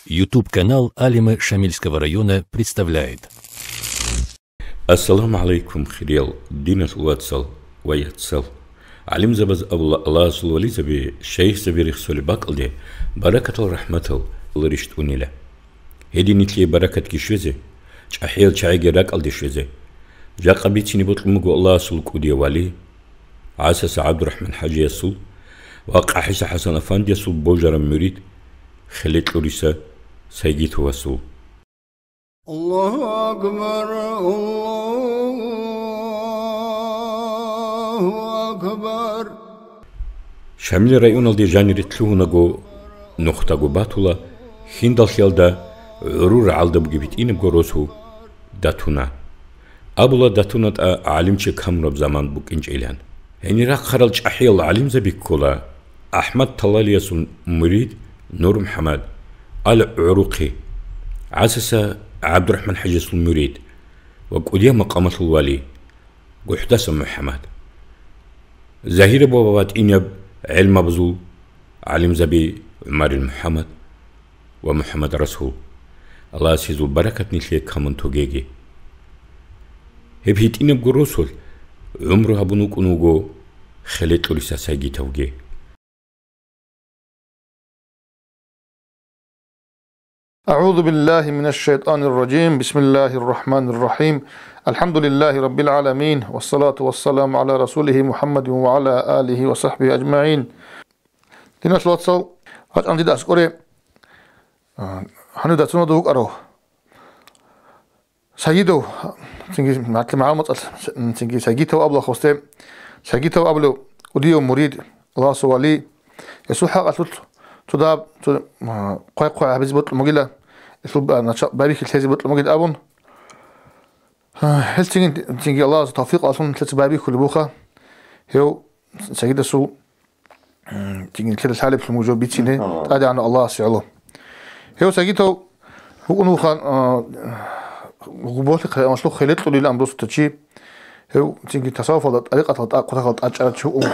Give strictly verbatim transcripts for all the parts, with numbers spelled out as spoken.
YouTube-канал Алимы Шамильского района представляет. Ассаламу гӀалайкум, хириял диналъул вацал ва яцал! ГӀалимзабаз абула, Аллагьасул вализаби, шайихзаби рехсолеб бакӀалде баракатал, рахӀматал рищтӀунила. Гьедин нилъее баракатги щвезе, чӀахӀиял чагӀиги ракӀалде щвезе. Жакъа бицине бокьун буго Аллагьасул кӀудияв вали, ГӀасаса ГӀабдурахӀман хӀажиясул ва КъахӀиса ХӀасан афандиясул божараб мурид Хелетлъуриса Сайгитовасул. Аллагьу акбар, Аллагьу акбар. Шамил районалде жанире лъугьунаго, нухдаго батула, хьиндалъиялда гӀурул рагӀалда бугеб гьитӀинабго росу датуна. Абула, датуна тӀа гӀалимчи камураб заман букӀинчӀилан. Гьенир рахъарал чӀахӀиял гӀалимзаби ккола: АхӀмад Талалиясул мурид НурмухӀаммад, ал ГӀурухъи, ГӀасаса ГӀабдурахӀман хӀажиясул мурид ва кӀудияб макъамалъул вали ГухӀдаса МухӀаммад, загьираб ва батӀияб гӀелмабазул гӀалимзаби ГӀумарил МухӀаммад ва МухӀаммад Расул, Аллагьас гьезул баракат нилъее камун тогеги. Гьеб гьитӀинабго росулъ гӀумру гьабун вукӀун вуго Хелетлъуриса Сайгитовги. أعوذ بالله من الشيطان الرجيم. بسم الله الرحمن الرحيم. الحمد لله رب العالمين. والصلاة والسلام على رسوله محمد وعلى آله وصحبه أجمعين. Диналъул вацал, вачӀан дида аскӀоре, а, гьанив датуна дов вукӀарав. Сагидов, цинги, магӀалуматалъ, цинги Сагитов абула хосде, Сагитов абулев кӀудияв мурид, Аллагьасул вали, гьесул хӀакъалъулъ цо дагьаб, цо, а, хъвай-хъвай гьабизе бокьун бугила, гьелъул ба-, нача-, байбихьи лъезе бокьун бугила абун. А, гьел цинги, цинги Аллагьасул тавфикъалъун лъеца байбихьулеб буха, гьев Сагидасул М, цинги нилъеда лъалеблъун буго жо бицине, Аллагь. ТӀадегӀанав Аллагьасе гӀоло. Гьев Сагитов вукӀун вуха, а, гъуболъи хъе-, амалъухъ Хелетлъулилан росулъа чи. Гьев цинги тасаввуфалда, тӀарикъаталда, тӀа-, кутакалда тӀадчӀарав чи вукӀун.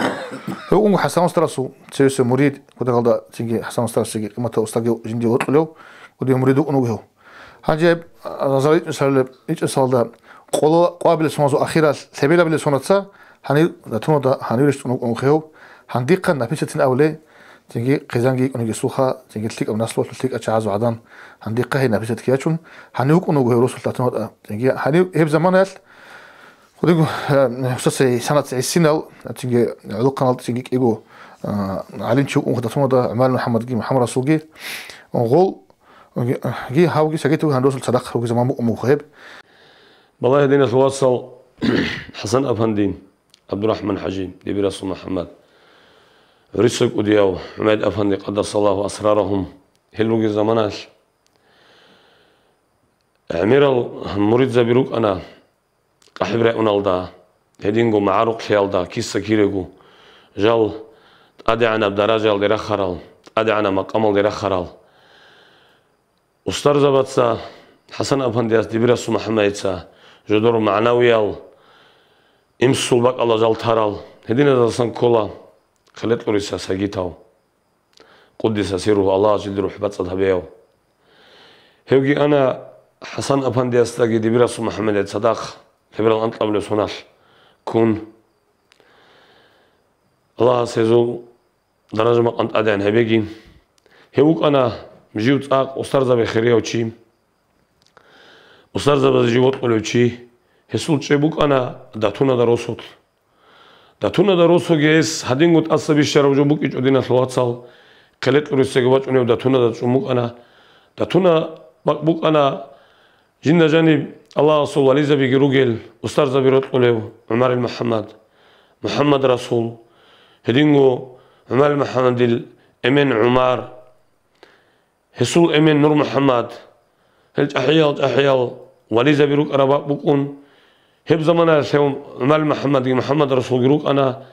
Гьев вукӀун вуго ХӀасан устарасул цевесев мурид, кутакалда цинги ХӀасан устарасеги къиматав устарги жиндие вокьулев, кӀудияв мурид вукӀун вуго гьев. Гьанже гьеб, а, Разал ичӀнусалда, ичӀнусалда къоло къвабилеб соналъул ахиралъ лъебелабилеб сонаца, гьанив датуналда гьанив рещтӀун вукӀун вуго гьев, гьандихъа написатин абулей, цинги хъизанги йикӀун йигесулха, цинги лъикӀаб наслуялъул лъикӀал чагӀазул гӀадан, гьандихъа гьей написатги ячун, гьанив вукӀун вуго гьев росулъ датуналда. Цинги гьанив гьеб заманаялъ, хъудигу, э, гьусасей санаца гӀисинал, цинги гӀолохъанал цинги кӀиго, э, гӀалимчи вукӀун вуго датуналда, ГӀумар МухӀаммадги, МухӀаммад Расулги, гъол Ги, ги гьавги Сагитовги гьанросул цадахъ руги заман букӀун буго гьеб. Балагье, диналъул вацал, ХӀасан афанди, ГӀабдурахӀман хӀажи, Дибирасул МухӀаммад, гӀуриса кӀудияв ХӀумайд афанди, къаддасаллагьу асрарагьум, гьел ругел заманалъ гӀемерал муридзаби рукӀана. КъахӀиб районалда, гьединго магӀарухълъиялда киса-кирего, жал тӀадегӀанаб даражаялде рахарал, тӀадегӀанаб макъамалде рахарал устарзабаца, ХӀасан афандияс, Дибирасул МухӀаммадица жодор магӀнавиял, инсул бакӀалда жал тарал, гьединазасан ккола Хелетлъуриса Сагитов. Къуддиса сирругьу, Аллагьас жиндир рухӀ бацӀцӀад гьабеяв. Гьевги ана ХӀасан афандиясдаги Дибирасул МухӀаммадида цадахъ лъеберал анкьабилеб соналъ ккун. Аллагьас гьезул даража-макъам тӀадегӀан гьабеги. Гьев вукӀана жив цӀакъ устарзаби хирияв чи, устарзабазе жив вокьулев чи. Гьесул чӀей букӀана датунада росулъ. Датунада росуги гьес гьадинго тӀаса бищарав жо букӀинчӀо, диналъул вацал, Хелетлъурисаги вачӀунев датунада чӀун букӀана. Датуна бакӀ букӀана жинда жаниб Аллагьасул вализабиги ругел, устарзаби рокьулев ГӀумарил МухӀаммад, МухӀаммад Расул, гьединго ГӀумарил МухӀаммадил эмен ГӀумар, гьесул эмен НурмухӀаммад, гьел чӀахӀиял-чӀахӀиял вализаби рукӀараб бакӀ букӀун. Гьеб заманаялъ гьев ГӀумар МухӀаммадги МухӀаммад Расулги рукӀана.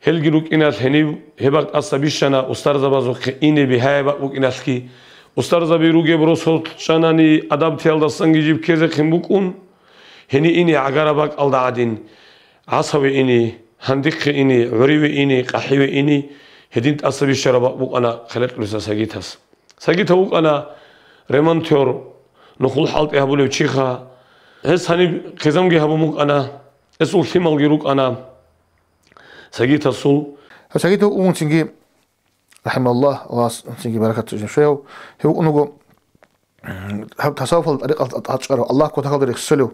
Гьелги рукӀиналъ гьенив гьеб бакӀ тӀаса бищана устарзабазухъе ине бигьаяб бакӀ букӀиналъги. Устарзаби ругеб росулъ чӀанани, адабтиялдасанги жиб ккезехъин букӀун. Гьенив ине гӀагараб бакӀалда гӀадин, гӀасаве ине, гьандихъе ине, гӀуриве ине, къахӀиве ине, гьедин тӀаса бищараб бакӀ букӀана Хелетлъуриса Сагитас. Сагитов вукӀана ремонтёр, нухул хӀалтӀи гьабулев чиха. Гьес гьаниб хъизамги гьабун букӀана, гьесул лъималги рукӀана Сагитасул. Гьев Сагитов вугӀун цинги, рахӀимагьуллагь, Аллагьас цинги баракат цӀуйзин щвеяв, гьев вукӀун вуго, гьаб тасаввуфал тӀарикъалда тӀадчӀварав, Аллагь кутакалда рехсолев,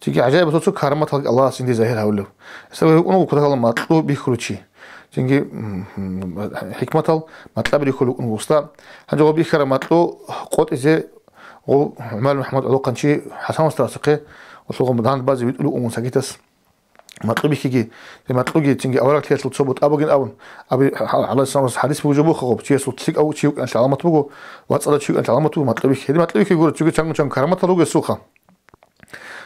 цинги гӀажаибасул цо караматалги Аллагьас жинде загьир гьавулев. Гьесда вукӀун вуго кутакалда макьу бихьулев чи. Цинги, м, м, хӀикматал макьаби рихьулев вукӀун вуго уста. Гьанже гъо бихьараб макьу къотӀизе гъо ГӀумар МухӀаммад гӀолохъанчи ХӀасан устарасухъе, гъолъул гъо дандбазе витӀулев вукӀун вуго Сагитас. Макьу бихьиги, гьеб макьуги цинги авараглъиялъул цо бутӀа бугин абун, аби гьа-, гьаласамас хӀадис бугеб жо буго гъоб, чиясул лъикӀав чи вукӀиналъе гӀаламат буго, вацӀцӀадав чи вукӀиналъе гӀаламат буго, макьу бихьи. Гьеб макьу бихьиги гуро, цоги чанго-чанго караматал руго гьесулха.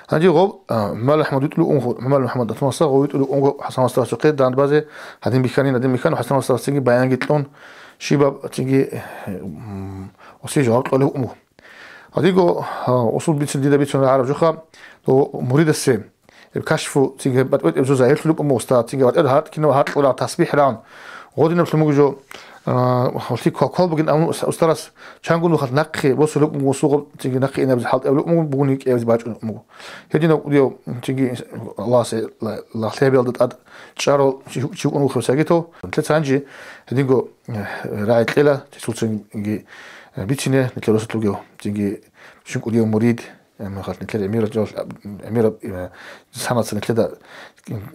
Гьанже гъоб, а, ГӀумар МухӀаммад витӀулев вукӀун вуго, ГӀумар МухӀаммад Атун устарас гъо витӀулев вукӀун вуго ХӀасан устарасухъе дандбазе, гьадин бихьани, гьадин бихьани, ХӀасан устарас цинги баянги кьун, щибаб цинги, м, гъосе жаваб кьолев вукӀун вуго. Гьадинго, а, гъосул бицин дида бицун рагӀараб жоха, дов муридасе, гьеб кашфу, цинги батӀ-, батӀ-, батӀияб жо загьирлъулеб буго уста, цинги батӀ-, гьаркь кинаб гьаркьулареб тасбихӀ рагӀун, гъодинаб лъун буго жо, а, гьалъи квал-квал бугин абун ус-, устарас чанго нухалъ нахъе босулеб буго, гъосул гъоб цинги нахъе инабизе хӀалтӀи гьабулеб буго, бугониги кӀиабизе бачӀунеб буго. Гьединав кӀудияв цинги Аллагьасе ла-, лагълъи гьабиялда тӀад чӀарав чи, чи вукӀун вуго Сагитов. Нилъеца гьанже гьединго, э, рагӀи кьела, цинги, э, бицине, нилъер росулъ вугев, цинги щиб кӀудияв мурид, Гьеб мехалъ нилъер гӀемерал-, гӀемераб, э, санаца нилъеда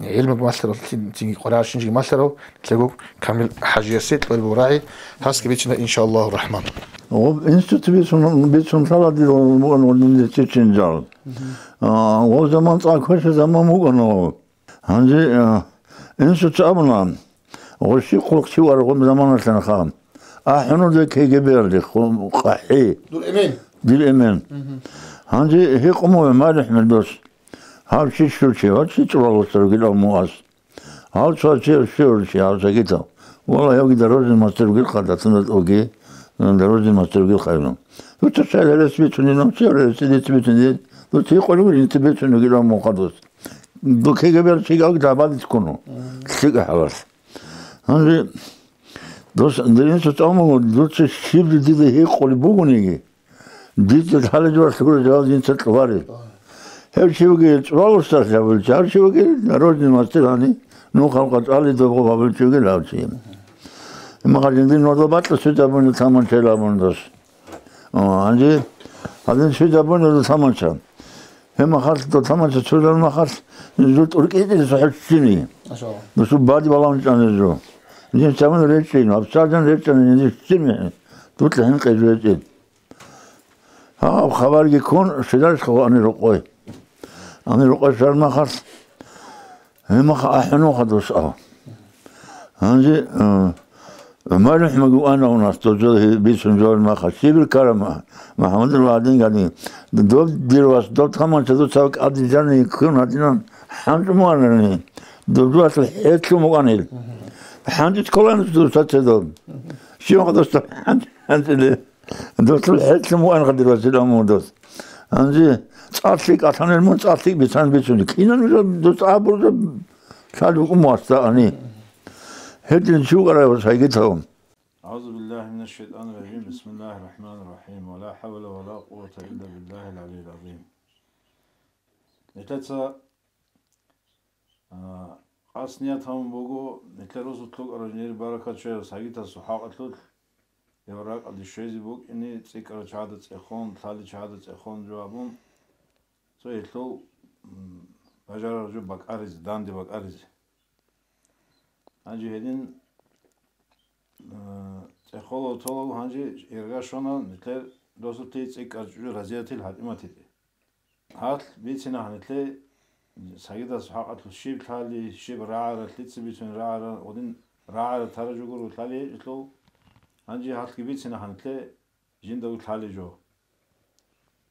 гӀелмуги малъарав, цинги къваригӀараб щинабиги малъарав нилъего Камил ХӀажиясе кьолеб рагӀи гьасги бицина, иншааллагьу рахӀман. Гъоб институт бицун, бицун лъала дила мугӀан гъодинде чечен жал. А, гъоб заман цӀакъ квеша заман букӀана гъоб. Гьанже, а, инсуца абуна, гъущи хъулухъ чи варгъун заманалъанха. АхӀунуда КГБ-ялде ху-, къахӀи. Дур эмен. Дир эмен. Мгм. Гьанже гьикъун мугӀ, МухӀаммад дос. Гьав чи щив чи, гьав чи чӀвалуса ругел мугӀаз. Гьав цо чи щив чи, гьав Сагитов. Валлагь, гьавги дорожный мастер ругел хъадатана тӀоги, дорожный мастер ругел хайру. Дуца шайла рес бицунин, чи рес дица бицунин, дуца гьикъун ругел инте бицун ругел мугӀ хъадус. Ду КГБ-ял чигалги дабадиз ккуну. Мгм. ЛъикӀа хӀалалъ. Гьанже дос диринчо цӀалмугу, дуца щиб дида гьикъулеб бугониги, дица лъалеб жо лъугӀула жаваб динца кьвари. Гьев чи вугев чӀвалуса лъабулчи, гьав чи вугев народный мастер гьани, ну, халкъа цӀали добго гьабулчи вугев гьав чи. Имагьалин дин вада бакьа цо жабуна таман чел абун дос. О, гьанже гьадин цо жабуна дос таманча. Гьеб махалъ, дов таманча цо жал махалъ, жо тӀуркӀитӀизе сухӀулччини. Машалла. Дусу бади балагьун чӀана жо. Жин чаман речӀчӀин, абсардан речӀчӀана, жин ччини. Дутлъа гьин къезе речӀин. Гьаб хабарги ккун, щвеларищха ани рукъой. Ани рукъой щвар махалъ, Гьемаха ахӀунуха дус ав. Гьанже, э, МухӀаммад вуана у нас, дозул бицун жо маха. Сибир ккарама, МухӀаммадул гьадин гьадин. Доб дир вас, доб таманча дуца кӀадин жанин ккун гьадинан хӀанчӀ муанани. Доб дуасул хӀетлъун мукӀанил. ХӀанчӀ кколан дуца цедоб. Щиван дуца хӀанчӀ, хӀанчӀили. Досул хӀетлъи мугӀан гъадир васил аму дос. Гьанже цӀалъи кӀалъанел мун цӀалъи бисан бицуни. Кинан жо дос абурда лъал букӀун васда ани. Гьедин чи вукӀарай ва сайги тавун. أعوذ بالله من الشيطان الرجيم. بسم الله الرحمن الرحيم. ولا حول ولا قوة إلا بالله العلي العظيم. Нилъеца А, къасд ният гьабун буго, нилъер рузулъ рукӀарал жиндир баракат щвеяв Сагитасул хӀакъалъулъ, гьев ракӀалде щвезе букӀине, цӀикӀкӀарал чагӀазда цӀехон, лъалел чагӀазда цӀехон жо абун, цо гьелъул, м, бажарараб жо бакӀаризе, данде бакӀаризе. Гьанже гьедин, а, цӀехола толав гьанже ирга щвана нилъер рузулъе цӀикӀкӀарал чӀужу Разиятил ХӀатӀиматиде. Гьалъ бицина гьанилъе Сагидас хӀакъалъулъ щиб лъали, щиб рагӀара, лъица бицун рагӀара, гъодин рагӀара таражу гуро лъали гьечӀелъул, гьанже гьалъги бицина гьанилъе жинда лъали жо.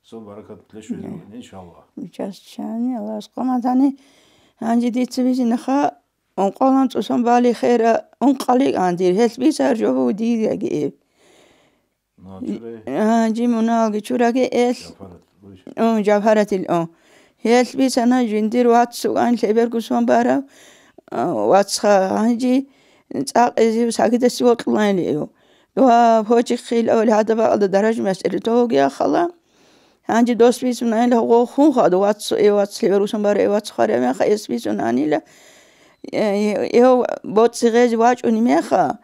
Цо баракат лъе щвезе бугин, иншаллагь. Час чани, Аллагьас къаматани, гьанже дица бизинаха, ункъалан цӀусан бали хера, ункъали гьандир, гьелъ бицар жо буго дидаги. А, чи муналги чураги эл. Жавхарат, гурищ. О, Жавхаратил, о. Гьелъ бицана жиндир вацгӀан лъеберго сон барав, а, вацха гьанжи цӀакъизе Сагидасде вокьулайилиев. Ва гьочихъил авал гьадаб бакӀалда даража мес элитология хала. Гьанже дос бицун анила гъо хун хадув вацу, э, вацлъи, э, русун бара, э, вацу харя мяха, эс бицун анила, э, э, эв боцӀи гъезе вачӀуни меха,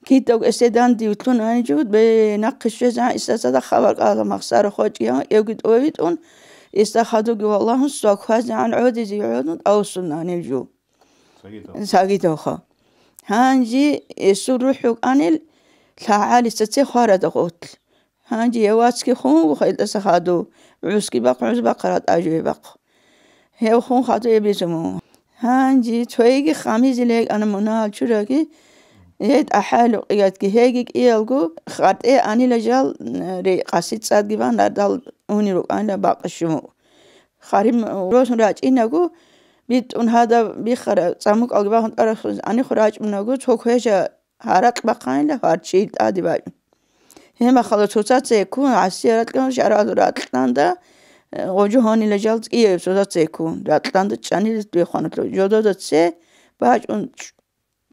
кидаго эсе дандив лъун анижу, бе нахъе щвезегӀан Исацада хабар кӀала махсара хочӀиян, эвги тӀовитӀун, Иса хадуги валлагьун, свак хвазегӀан гӀодизе гӀодун тӀавсун анил жу. Сагитов. Сагитовха. Гьанже эсул рухӀ вукӀанил лъагӀалица цехварада гъотлъ. Гьанже я вацги хун вуха илдаса хадув, гӀуски бахъ, гӀуз бахъ, ратӀа жуе бахъ. Гьев хун хадув эбизуму. Гьанже цойги хамизе легӀана мунагьал чураги, гьей тӀахӀай лукъигатги, гьейги кӀиялго хартӀе анила жал, ре, къаси цӀадги бан, радал уни рукӀанила бакъ щуму. Харим росун рачӀинаго, битӀун гьадаб биххара цӀамукӀалги бахун тӀарахъуз анихъ рачӀунаго, цо квеша гьаракь бахъанила гьарчил тӀаде бачӀун. Гьемахала цоцаца ккун, гӀасия ракьун, шарал ракьанда, э, гъожо гьонила жал цӀияб цоцаца ккун, ракьанда чӀанилис бехъвана. Жодода це бачӀун,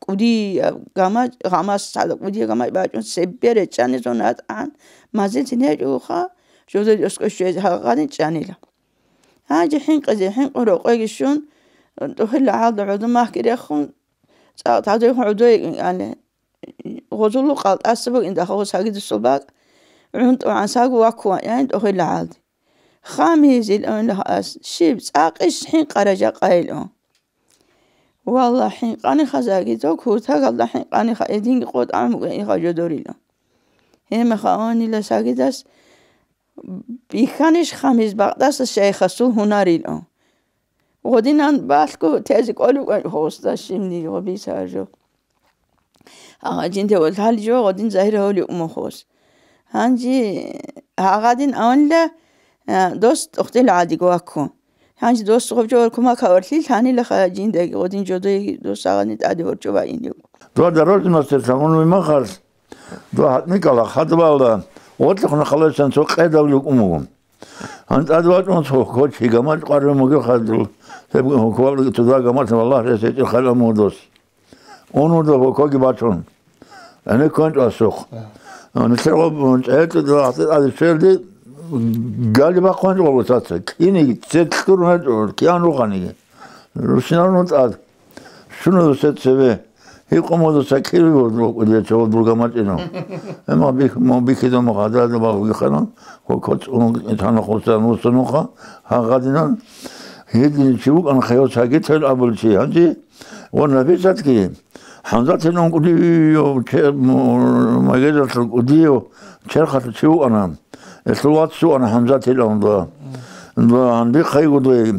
кӀудияб гамачӀ, гъамас цадаб кӀудияб гамачӀ бачӀун, цебе речӀчӀанизун ратӀан, мазилъи нечӀуха, жодода оскӀо щвезе гьагъадин чӀанила. Гьанже хӀинкъизе, хӀинкъун рокъойги щун, тӀухила гьалда гӀодо махьги рехун, цӀакъ тадойхун гӀодой али. Гъозулу къалтӀаса букӀин дахъа гъос гьагидусул бакӀ, гӀунтӀугӀан саго ваккун ваъян тӀухила гьалде. Хамизил унила гьас, щиб, цӀакъищ хӀинкъара жакъайил ун. Валлагь, хӀинкъаниха загидав, куртагалда хӀинкъаниха, эдинги къотӀан бугин иха жодорила. Гьемаха аванила сагидас бихьанищ хамиз бакъдаса шайхасул гьунарилан. Гъодинан балъго тезе кӀолев гъосда щибни гъобиса аржо. Агъа, жинде валъали жо гъодин загьир гьавли умухос. Гьанжи гьагъадин аванила, а, дос тӀохтел гӀадиго вакку. Гьанже дос гъоб жо кумак гьаварлъи лъанилаха жиндаги гъодин жодойги дос гьагъадин тӀаде ворчӀо баинев. Дова дорожный мастер тамун вимахалъ, дова гьатӀникӀала хадубалда, гъорлъухъна халайсан цо къедав лукӀун буго. Гьанже тӀаде вачӀун цо, кочги гамачӀ къваригӀун бугеб хадур, гьеб гьукумалги туда гамачӀ валлагь рес гьечӀеб хадур мун дос. Унуда гьукоги бачун. ГӀенеккун чӀвасухъ. Нилъер гъоб чӀегӀерчӀо дагьалъи тӀаде щвелде, гали бахъун гъоб цаца. Киниги, церкьур гьечӀо, киян руханиги. Рушинарун тӀад. Щуна дуса цеве. Гьикъумудуса кири гьудул кӀудияв чавал бургамачӀинав. Эмма бих-, мо бихьидамухъ гьадада багъуги хана, ко-, коцӀун итана хъусан вуссунухъа, гьагъадинан. Гьедин чи вукӀан хайос гьагитал абулчи. Гьанже ва Нафисатги, ХӀамзатил ун кӀудияв, че-, м-, магазинлъун кӀудияв черхалъ чи вукӀана. Гьелъул вац вукӀана ХӀамзатил ун дова. Дова гьанбихъайгу дой.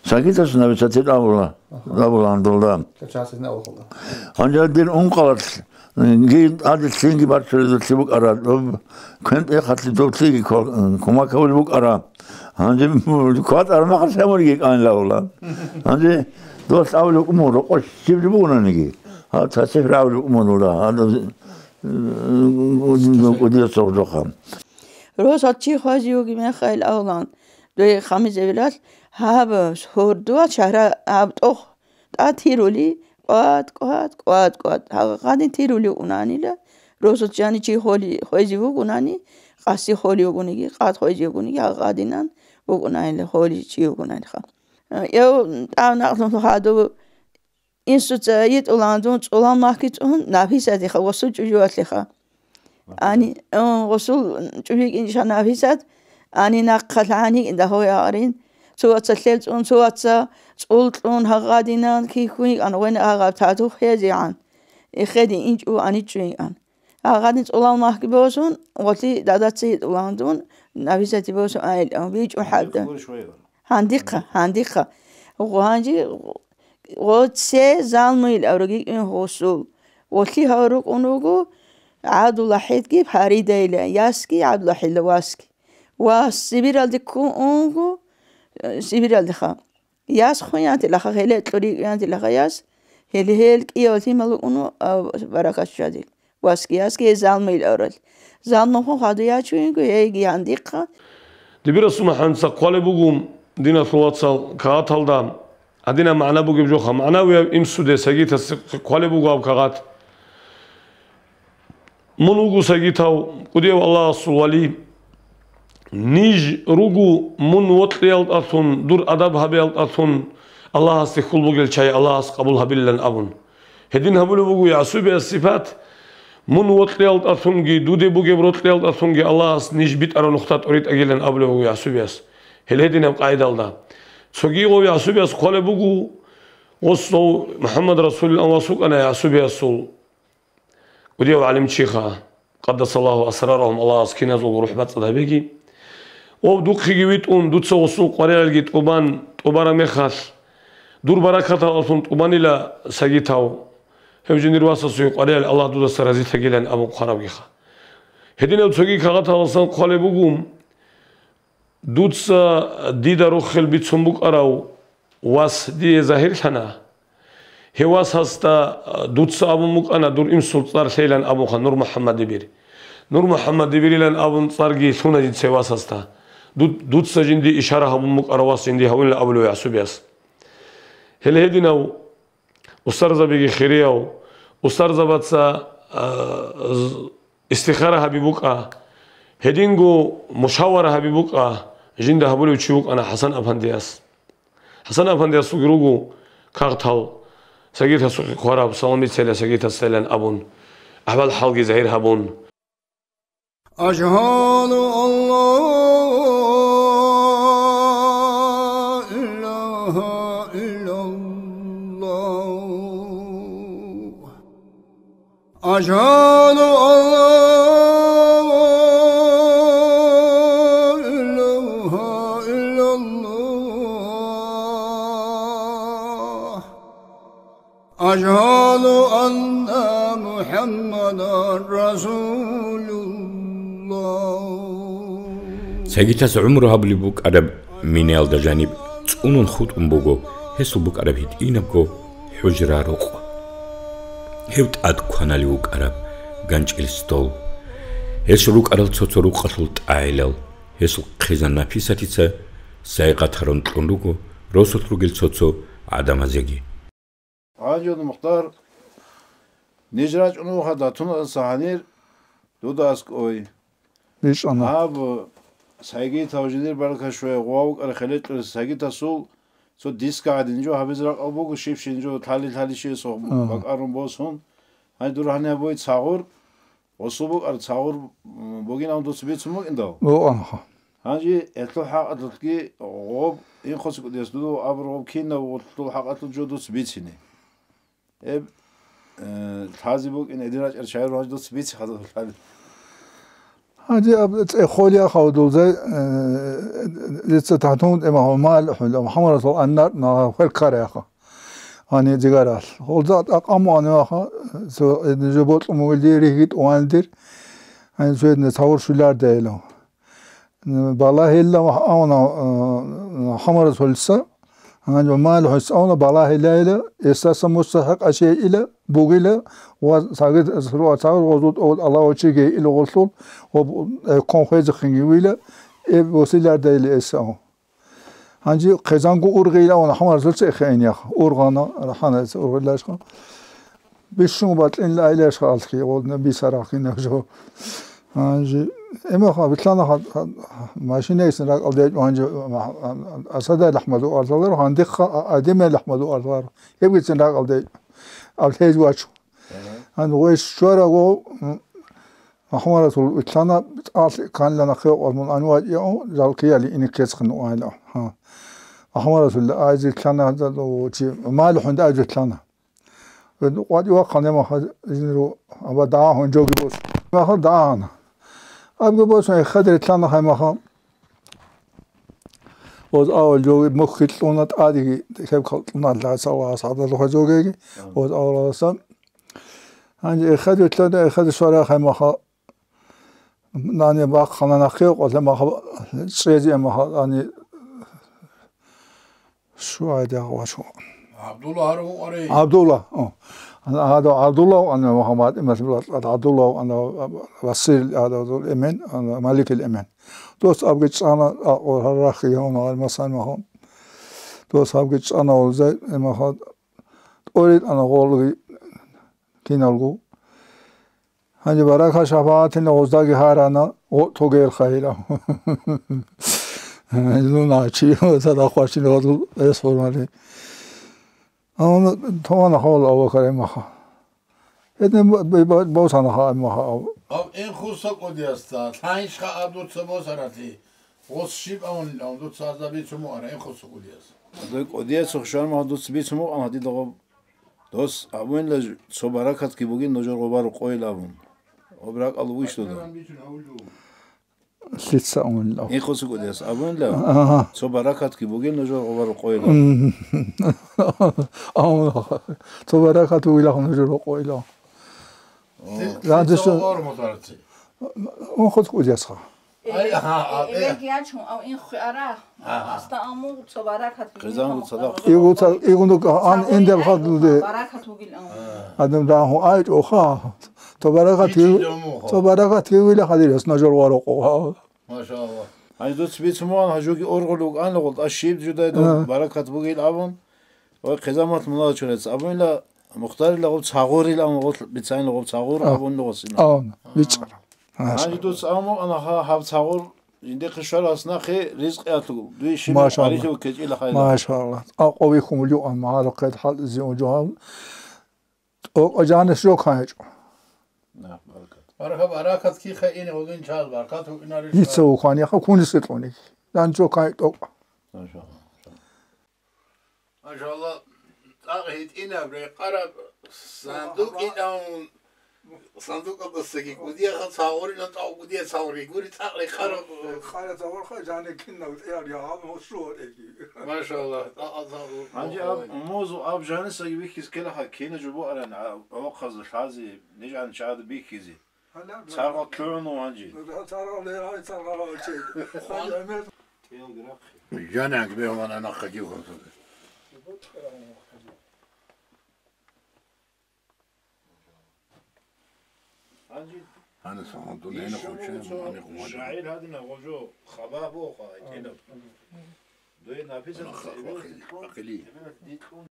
Сагитас Нафисатил абула. Абула гьандулда. Гьанже дир ункъалалъ, гьин, гьадин лъинги барччалъи букӀара, доб квен тӀехалъе доб лъиги ква-, кумак гьавулеб букӀара. Гьанже кватӀара махалъ гьамурги кӀанила гьула. Гьанже дос авлу умур, рокъо щибли бугонаниги. Гьав тасихӀ равлу умурула. Гьадаб, м, кӀудиясухъ жоха. Росал чи хвази вуги мехайил авлан, дой хамизабилалъ, гьаб гьордуа чара гьаб тӀох тӀад тирули, кӀват, кӀват, кӀват, кӀват. Гьагъадин тирули вукӀунанила, росулъ жани чи холи хвезе вугунани, къаси холи вугуниги, къад хвезе вугуниги, гьагъадинан вукӀунанила, холи чи вугунанилха. Эв тӀав накълун хадув инсуца йитӀулан дун цӀулан махьги цӀун, Нафисатиха, гъосул чӀужуялъеха. Ани, о, гъосул чӀужу йикӀинчӀищха Нафисат, ани нахъа лъагӀан йикӀин дагьой агъарин. Цо ваца лъел цӀун, цо ваца цӀул кьун гьагъадинан кихьун йикӀан, гъвена агъаб тату хезегӀан. Эхеде инчӀо аничӀо йикӀан. Агъадин цӀулал махьги босун, гъолъи дадаца йитӀулан дун, Нафисати босун айилан, бичӀун хӀалда. Гьандихъа, гьандихъа. Гъанжи Гъо-, це Залмуил авруги кӀин гъосул. Гъолъи гьав рукӀун вуго ГӀабдулахӀидги Фаридайила, ясги ГӀабдулахӀидла васги. Вас Сибиралде ккун унго, э, Сибиралдеха. Яс хун янтилаха, гьеле кьури янтилаха яс. Гьеле гьел кӀияв лъимал вукӀун, а, баракат щвадил. Васги, ясги гьез Залмуил аврал. Залмухъун хадуй ячуинго, гьейги гьандихъа. Дибирасул хӀанца хъвалеб буго, диналъул вацал, кагъаталда гьадинаб магӀна бугеб жоха, магӀнавияб имсуде сагитас хъвалеб буго гьаб кагъат. Мун вуго сагитав, кӀудияв Аллагьасул вали. Ниж руго мун вокьиялдалъун, дур адаб гьабиялдалъун Аллагьасде хьул бугел чагӀи Аллагьас къабул гьабилилан абун. Гьедин гьабулеб буго ЯгӀсубияс сипат, мун вокьиялдалъунги, дуде бугеб рокьиялдалъунги Аллагьас ниж битӀараб нухда тӀоритӀагилан абулеб буго ЯгӀсубияс. Гьел гьединаб къайдалда. Цогиго ЯгӀсубияс хъвалеб буго, гъосов МухӀаммад Расулилан вас вукӀана ЯгӀсубиясул. КӀудияв гӀалимчиха, къаддасаллагьу асрарагьум, Аллагьас киназулго рухӀ бацӀцӀад гьабеги. Ов, духъеги витӀун, дуца гъосул къваригӀелги тӀубан, тӀубараб мехалъ, дур баракаталдалъун тӀубанила сагитав, гьев жиндир васасул къваригӀел Аллагь дудаса разилъагилан абун хъварабгиха. Гьединав цоги кагъаталдасан хъвалеб буго, дуца дида рохел бицун букӀарав вас дие загьирлъана. Гьев васасда дуца абун букӀана дур инсул цӀар лъейлан абунха, Нур МухӀаммад Дибир. Нур МухӀаммад Дибирилан абун цӀарги лъуна жинца васасда. Ду-, дуца жинди ишара гьабун букӀарав вас жинди гьавунилан абулев ЯгӀсубияс. Гьел гьединав устарзабиги хирияв, устарзабаца, а, з-, истихара гьаби букӀа, гьединго мушавара гьаби букӀа, жинда гьабулев чи вукӀана ХӀасан-апандияс. ХӀасан-апандиясулги руго кагътал, сагитасухъе хъвараб, салам бицейилан сагитасдайилан абун, ахӀвал-хӀалги загьир гьабун. أشهد أن لا إله إلا الله. أشهد أن لا إله إلا الله. أشهد أن محمدا رسول الله. Сагитас гӀумру гьабулеб букӀараб Минаялда жаниб цӀунун хутӀун буго гьесул букӀараб гьитӀинабго хӀужра-рукъ. Гьев тӀад кваналев вукӀараб ганчӀил стол. Гьес рукӀарал цо-цо рукъалъул тӀагӀилал, гьесул хъизан Написатица сайгъат гьарун кьун руго росулъ ругел цо-цо гӀадамазеги. Гьанже, Мухтар, ниж рачӀун вуха датуналдаса гьанир дуда аскӀой. БичӀчӀана. Гьаб, Сагитав жиндир баркат щвей, гъов вукӀарав хӀаликьулев Сагитасул цо диска гӀадин жо гьабизе ракӀал буго, щиб-щиб жо лъали-лъали щвей сох Ага. бакӀарун босун. Гьай, дур гьаниб гьабуй цагъур, гъосул букӀар цагъур, м, бугин абун дуца бицун букӀиндал? БукӀанха. Гьанже гьелъул хӀакъалъулъги гъоб, инхъуса кӀудияс дуда абураб гъоб кинаб гъулъул хӀакъалъулъ жо дуца бицине. Эб, э, лъази букӀин гьедин рачӀарал шагьир гьанже дуца бици хадур лъази. Гьанже аб цӀехолеяха гьудулзай, э, дица тахтун тӀема гьумал хӀула МухӀаммад Расул аннар на хвел караяха. Гьанже дигарал. Гьулда тӀакъаму аниваха, цо эдин жо бокьун мугилди ригьги тӀувандир. Гьанже цо эдин цавур шуларда эла. Балагьилла ва авна, а, МухӀаммад Расулица, гьанже Умал ХӀуса авна балагьилайила, эсдаса мустахӀикъ ашейила, бугила, ва сагид, ва сагид гъозул тӀогъол Аллагьучиги ила гъолъул, ва бу-, э, кон хвезехъинги вила, э, восилардайила эсав. Гьанже хъезанго ургъила авна МухӀаммад Расулица эхеинех. Ургъана, рахана эса ургъилашха. Бищун батӀин лайлашха алхи, гъолна бисарахъина жо. Гьанже, эмаха, вилълъана ха, ха, машина эсин ракӀалде гьечӀо, гьанже, ма, Асадай ЛахӀмаду арзаларо, гьандихъа, а, Адемай ЛахӀмаду арзаларо. Гьебгицин ракӀалде гьечӀо. Аб лъез вачо. Гьанже гъой щвараго, м, МухӀаммад Расул вилълъана, цӀалъи канлъана хев къвазмун анвачӀиаун, жал кияли ине кецӀхъин уайла. Гьа. МухӀаммад Расул айзе вилълъана, гьанза до чи, мали хӀунда айзе вилълъана. КъватӀи вахъана маха жинру, аба дагьа гьун жоги бос. Маха дагьана. Абги бос, хадри лъана хай маха. Оз авал жоги мухь хилълъуна тӀадиги, хеб халкьуна лъаса ва асхӀабал хай жогиги. Оз аваласан. Гьанже эхади лъана, эхади свара хай маха. Нани бахъана нахъе къолъа маха, чӀезе маха, ани Шугьайда гъвачу. Абдулла гьарав гьукъарей? Абдулла, о. Ана гьадав Абдулла, ана Мухаммад, имам Абдулла, ана Васил, гьадав Эмен, ана Маликил Эмен. Дос абги чӀана, а, о, гьарахъи гьавна гьар масан маха. Дос абги чӀана улзай, имаха тӀорит ана гъолги киналгу. Гьанже баракат шапагӀатина гъоздаги гьарана, гъо-, тогел хайила. Луна чи, цадахъ вачина гъодул эс гьурмали. Амма тована хавал Абу Бакар эмаха. Гьедин бо-, бо-, бо-, босана ха эмаха ав. Ав ин хуса кӀудиясда, лъайищха аб дуца босарати, гъос щиб авун, ав дуца азаби цумуара, ин хуса кӀудияс. Дой кӀудияс хушарма дуца бицумукъан гьадидагъоб. Дос абунила, цо баракатги бугин нужер гъоба рокъойил абун. Об ракӀал вугищ дуда? Лъица унилав. Ихъусу кӀудияс абунила, Ага. Цо баракатги бугин нужер гъоба рокъойил абун. М. Ав, цо баракат бугилахун нужер рокъойилав. О. Ранде Лъица шо-, ор мутарци. Ун худ кӀудиясха. Ай, аха, а, э. Эбелги ячун, ав ин хъуара. Ага. Аста аму цо баракат бугин Хъизан ав цадахъ. Игу ца-, игу ну ан индел хадуде. Баракат бугил ав. Адам да ху ай чӀоха. Цо баракат Ичи гив-, жаму хо. Цо баракат гивила хадирас нажор варокъо. Машалла. Ай дуц бицмуан хажуги оргъулуг ан гъулт ашиб жудай А. Баракат бугил абун. Ва хъизамат мунал чурец абунила Мухтарила гъуб цагъурил ан гъулт бицайна гъуб цагъур А. Абун гъусина. Ан, бичӀара. Гьанже дуц аму ана гьаб цагъур жиндихъе щварас нахъе ризкъи атлугу. Дуе шимер Машалла. Къварилъув кечӀила хайла. Машалла. Акъуби хьумулев ан магӀарухъе хӀалтӀизе унжугьал. ТӀокӀа жанис жо кайчӀо. На, баракат. Баракат, баракат ки хайине гъугин чал, баракат гьукӀинари Дица чал. Вухъан яха кунис кьуни. Дан жо кай тӀокӀа. Машалла. Машалла, цӀакъ гьитӀинаб, рекъараб, сандукъ инан, сандукъалдасаги кӀудияха цагъурилан тӀав кӀудия цагъури гури цӀакъ рекъараб. Рекъараб цагъурха жани кинав тӀияр ягъал мусу гьатӀеги. Машалла, цӀакъ цагъур. Гьанже аб, умузу аб жанисаги бихьиз ккелаха, кина жубуаран, а, гӀохъазда лъази, нижан чагӀада бихьизе. Царгъа лъугӀун гьанже. Царгъа лерай, царгъа рачи. Хъван гӀемер. Жанаг бегьман анахъа гив хъунтуде. Гьанже Гьанна сагъан дун гьенахъ ишгьуну гьучӀин, гьуцо мани хъумадин. Шагьир гьадина гъожо хабаб вохъа, гьитӀинаб. Дуе написано, Анахъа эбелат вахъи-, дитлъун, вахъили. Эбелат дитлъун.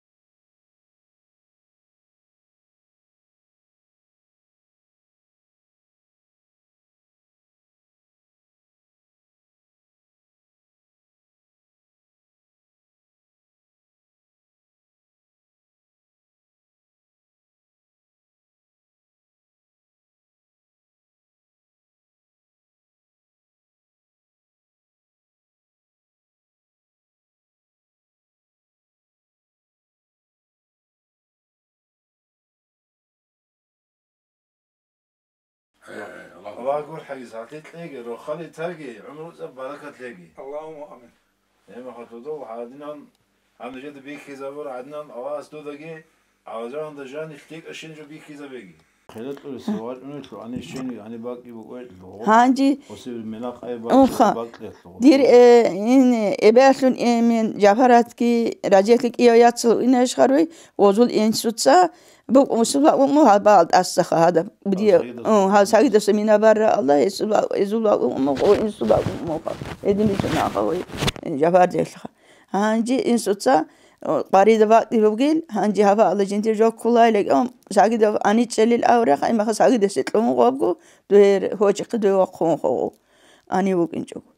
Аллагь гурхӀаги, сахлъи кьеги, рохали таги, гӀумру цӀа баракат лъеги. Аллагьумма амин. Гьема хатудул гӀадинан, гьанжеда бихьизабур гӀадинан, Аллагьас дудаги, Аллагьзаванда жанилъ декӀа щинжу бихьизабеги. Хъела кьуриса вачӀунелъул гьанир щени гьаниб бакӀи букӀвелъул гъо-, Гьанжи гъосиб мела къай бакӀи Унха. БакӀлъелъул гъо. Дир, э, ин, эбеялъун эмен, Жафаратги, Ражелъи кӀияв яцал инеш харуй, гъозул инсуца, букӀун сулакъун гьабал тӀасаха гьадаб. Будия, Сагидаса. Ун, гьал Сагидаса мина барра Аллагь, эсула-, эзула умуха, ва инсула умуха. Эдин бицунаха ва Жафар делъха. Гьанжи инсуца, о, къварида бакӀи бугил, гьанжи гьаба Аллагь жиндир жо ккулайилан, Сагидав аничӀелил аврагъ, имаха Сагидасе кьун гъобгу, дугьер гьочӀихъе дуе вахъун хъугъу. Ани вукӀинчӀого.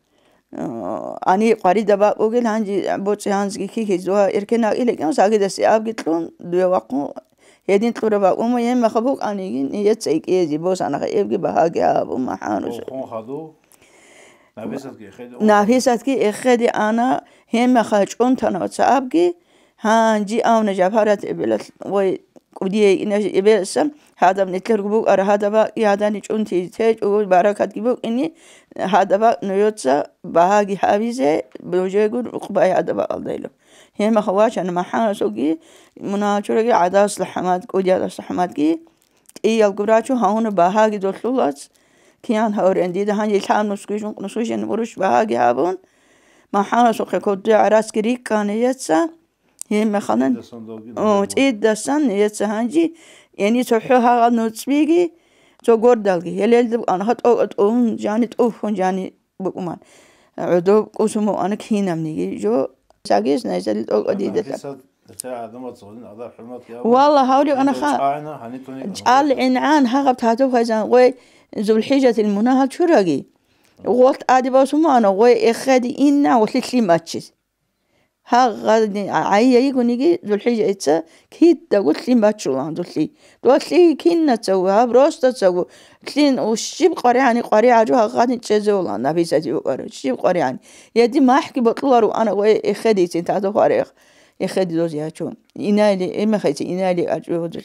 Ани къварида бакӀугел, гьанжи боцӀи гьанзги хихьиз ва эркен акӀилегӀан, Сагидасе абги кьун, дуе вахъун, гьедин кьураб бакӀума, гьеб мехаб букӀаниги, ниятца икӀизе босанаха, эбги багьаги гьабун, махӀарус. Хун хаду, Нафисатги эхеде. Нафисатги эхеде ана, гьеб мехалъ чӀунтана ва цаабги, гьанжи авна Жафарат эбелалъ, вай, кӀудияй ина эбеласа, гьадаб нилъерго букӀара, гьадаб бакӀги гьадани чӀунти течӀого, баракатги букӀини, гьадаб бакӀ нуеца багьаги гьабизе, божего рукъбай гьадаб бакӀалдайилан. Гьеб мехалъ вачана МахӀаммадасулги, Муначураги, ГӀадасла ХӀамад, КӀудияласла ХӀамадги, кӀиялго рачун гьагьуна багьаги долъулац, киян гьаврен дида гьанже лъабнусги жункънусужин урущ багьаги гьабун, МахӀаммадасухъе кодуя гӀарацги рикӀкӀана еца, гьеб мехалан, ЦӀидасан долги о, нугӀмат. ЦӀидасан еца гьанже, яни цохӀо гьагъал нуцӀбиги, цо гордалги, гьелелда анха тӀокӀа тӀун жани, тӀухьун жани букӀуман. ГӀодоб кӀусуму ана кинабниги жо, сагис найсали тӀокӀа дида. Гьанже сад Валла, гьавлив анаха, чӀал гӀингӀан гьагъаб тадуб хайзан гъой ЗулхӀижатил мунагьал чураги. Гъолъ тӀадибасумана гъой эхеди инна гъолъи лъим баччиз. Гьагъадин гӀайя йигониги, ЗулхӀижаица кидаго лъим баччулаан дулъи. Дулъи кинацаго, гьаб росдацаго лъин щиб къваригӀани къваригӀажу гьагъадин чӀезевулаан набисази букӀарав, щиб къваригӀани. Яди махӀги бокьуларо ана ва эхедицин тадо гьарех. Эхеди доз ячун. Инайли, эмехайци инайли ачӀугьудул.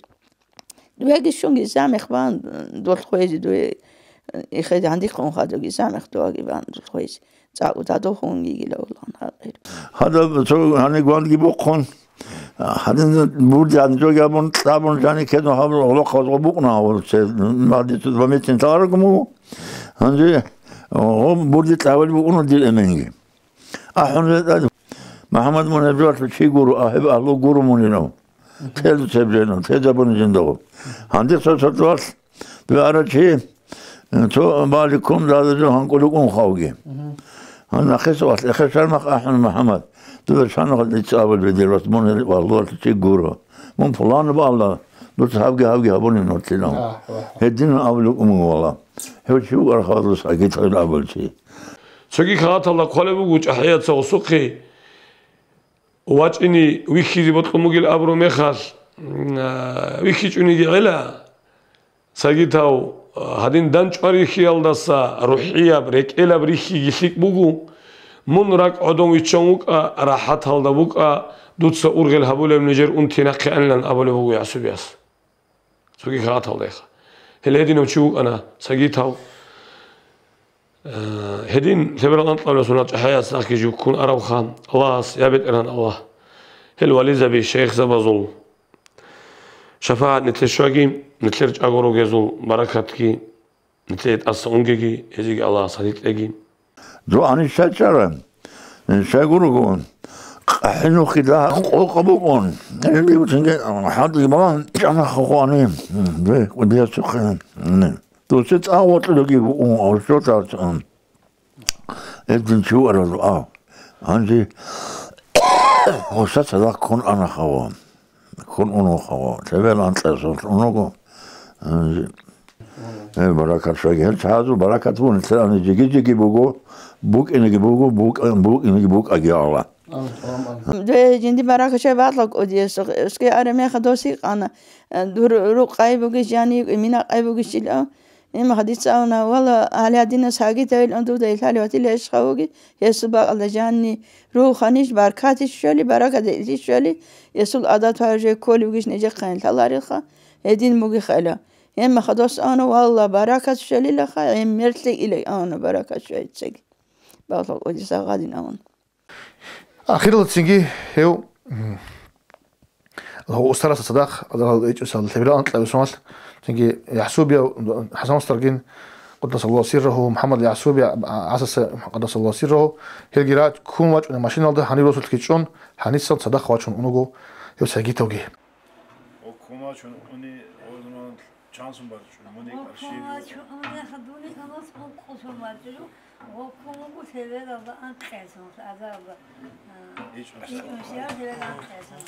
Дуяги щунги замех бан дулъ хвезе, дуе эхеди гьандихъун хадуги замех дуаги бан дулъ хвезе. ЦӀакъ тадо хун гигила улан гьакъир. Гьадаб цо гьаниб гвандги бухъун. Гьадин бурди гьанжоги абун, кьабун, жани кедун гьабун, гъолохъабазго букӀуна гьавулце, магьдисул бамецин таларагуму. Гьанже, о, бурди кьабали букӀуна дир эменги. АхӀун ретӀа, МухӀаммад, мун гьеб жоялъул чи гуро, а гьеб агьлу гуро мунилав. Тел цебленав, тезабуни жиндаго. Гьанде цо цо дуалъ дуе ара чи, цо баликкун дадазул гьанкӀулев ун хавги. Гьан нахъе цо валъ эхе шармахъ ахӀун, МухӀаммад, дуда шанухъа дица абулеб дир вас, мун гьеб агьлуялъул чи гуро. Мун пуланаб Аллагь, дуца гьабги-гьабги гьабуни нуцӀилан. Гьединан абулев ун вала. Гьев чи вукӀарахъа дус гьагитал абулчи. Цоги кагъаталда хъвалеб буго чӀахӀияца гъусухъе вачӀине вихьизе бокьун бугел абураб мехалъ, м, а, вихьичӀониги гӀела, цогидав, а, гьадин дандчӀвай рихьиялдаса рухӀияб, рекӀелаб рихьиги лъикӀ буго, мун ракӀ гӀодов виччан вукӀа, рахӀаталда букӀа, дуца ургъел гьабулеб нижер унти нахъе анилан абулеб буго ЯгӀсубияс. Цоги кагъаталдайха. Гьел гьединав чи вукӀана, цогидав. Э, гьедин лъеберал анкьабилеб соналъ чӀахӀияс нахъги жив ккун аравха, Аллагьас, я БетӀергьан Аллагь, гьел вализаби, шайихзабазул шафагӀат нилъе щваги, нилъер чӀаго ругезул баракатги нилъее тӀаса унгеги, гьезиги Аллагьас гьадин кьеги. Дугьани щачӀара, щайгурого, къахӀинухъе дагь къокъа букӀун. Гьеб бутӀинги хӀалтӀи балан чӀанахъа хъуани, бе, кӀудиясухъе. Дуца цӀа вокьулеги букӀун, гьоркьоб цӀа. Гьедин чи вуарал дугӀа. Гьанже гьоса цадахъ ккун ана хава. Ккун уна хава. Лъеберал анкьабилеб соналъ унаго. Гьанже, э, баракат щваги. Гьел чагӀазул баракат буго, нилъер ани жиги-жиги буго, букӀинеги буго, букӀа-, букӀинеги букӀаги Аллагь. Амин, амин. Дой жинди баракат щвай бакьа кӀудиясухъе. Эсги аре меха дос гьикъана. Дур рукъай бугищ, жани минакъай бугищ илан. Имаха дица абуна, вала, гьале гьадинас гьагитавилан дуда илъали ватила гьес хавуги, гьесул бакӀалда жанни руханищ, баркатищ щоли, баракат илищ щоли, гьесул адат гьаржай кколевгищ нижехъан лъаларилха, гьедин бугихъайла. Имаха дос абуна, валла, баракат щолилаха, гӀемерлъи илай абуна баракат щвайицаги. Бакьа кӀудиса гьадин абун. Ахиралда цинги гьев, м, устараса цадахъ, адал гьечӀосал лъеберал анкьабилеб соналъ, цинги ЯгӀсубияв ХӀасан устаргин, къуддасаллагьу сиррагьу, МухӀаммад ЯгӀсуби, ГӀасаса къуддасаллагьу сиррагьу, гьелги ракӀ ккун вачӀуна машиналда, гьаниб росулъги чӀун, гьанисан цадахъ вачун унаго гьев цогидавги. О, кумачун уни, о, Чан сум бачӀун, муни Гъо ккун къарши вачун, унеха дуни гьанас гъо ккун сум бачӀун, гъо ккун вуго лъебералда анкьесун, азарда, а, ИчӀун ИчӀун сиар лъебералда анкьесун.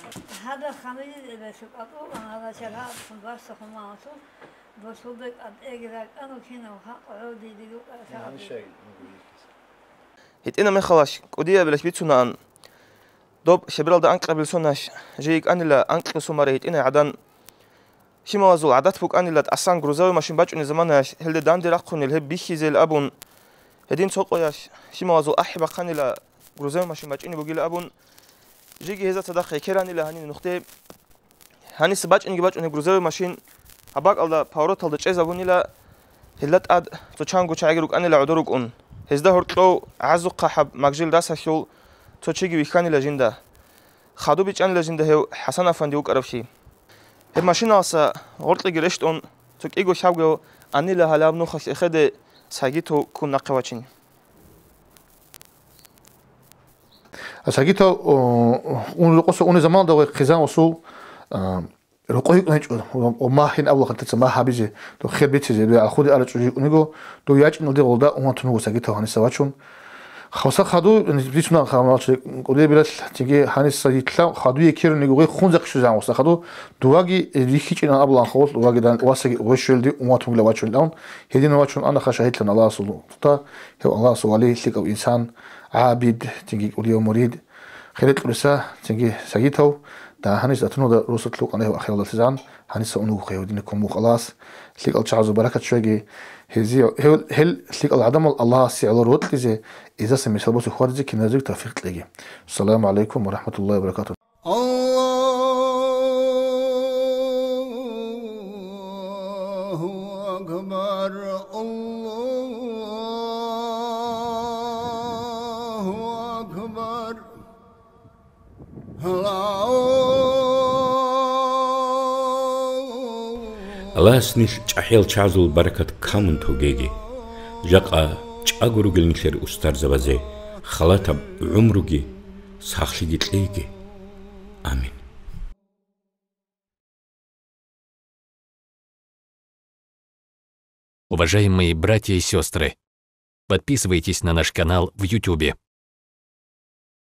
Гьадаб хамизи эбелъу кӀатӀугӀан, гьала чагӀа сум баща хумаансун, досулда кӀантӀеги ракӀану кинав хӀакъ гӀодиги рукӀа сагӀаби. ГьитӀина мехалаш, кӀудиябилаш бицунаан, доб лъебералда анкьабилеб соналъ жий йикӀанила анкьго сумари гьитӀинай гӀадан. Щималазул гӀадат букӀанила тӀасан грузовой машин бачӀунеб заманаялъ гьелде данде рахъунел гьеб бихьизел абун. Гьедин цо къоялъ щималазул ахӀи бахъанила грузовой машин бачӀине бугила абун. Жиги гьезда цадахъ гьекеранила гьаниб нухде. Гьаниса бачӀинги бачӀунеб грузовой машин гьаб бакӀалда повороталда чӀезабунила, гьелда тӀад цо чанго чагӀиги рукӀанила гӀодор рукӀун. Гьезда гьоркьов гӀазухъа хӀаб магжил расалъул цо чиги вихьанила жинда. Хадуб бичӀчӀанила жинда гьев ХӀасан-афанди вукӀаравлъи. Гьеб машиналъа гъоркьеги рещтӀун, цо кӀиго-лъабго анила гьалаб нухалъ эхеде Сагитов ккун нахъе вачин. Сагитов, о, ун-, рокъоса унеб заманалда гъой хъизан усул, а, рокъой йикӀун гьечӀо, ва, ва магьин абула хантаца магь гьабизе, дов хер бицизе, дов гӀалхуде арачӀо жикӀун йиго, дов ячӀиналде гъолда уматун вуго Сагитов гьаниса вачун. Хавса хаду, бицунан хамалчи, кӀудияб биралъ, цинги гьаниса йилъа хаду екерун йиго гъой хунзахъе щвезегӀан гъуса хаду, дуваги рихьичӀинан абулаан хавулъ, дуваги дан васаги гъойщуялде уммат вугила вачун даун, гьедина вачун анаха шагьидлъан Аллагьасул тута, гьев Аллагьасул вали, лъикӀав инсан, гӀабид, цинги кӀудияв мурид, хирикьуриса, цинги сагитав, да гьанис атунулда росулъ вукъана гьев ахиралда лъизан, гьаниса унугухъе гьев динеккун мухъ Аллагьас, лъикӀал чагӀазул баракат щвеги, гьезие, гьев, гьел лъикӀал гӀадамал Аллагьасе гӀоло рокьизе, изаса мисал босе хьвадизе киназего тавфикъ кьеги. Ассаламу гӀалайкум ва рахӀматуллагьи ва баракатугь. Аллагьу акбар, Аллагьу акбар. Аллагьас нилъ чӀахӀиял чагӀазул баракат камун тогеги. Жакъа чӀаго ругел нилъер устарзабазе халатаб гӀумруги сахлъиги кьейги. Амин. Уважаемые братья и сестры, подписывайтесь на наш канал в Ютубе.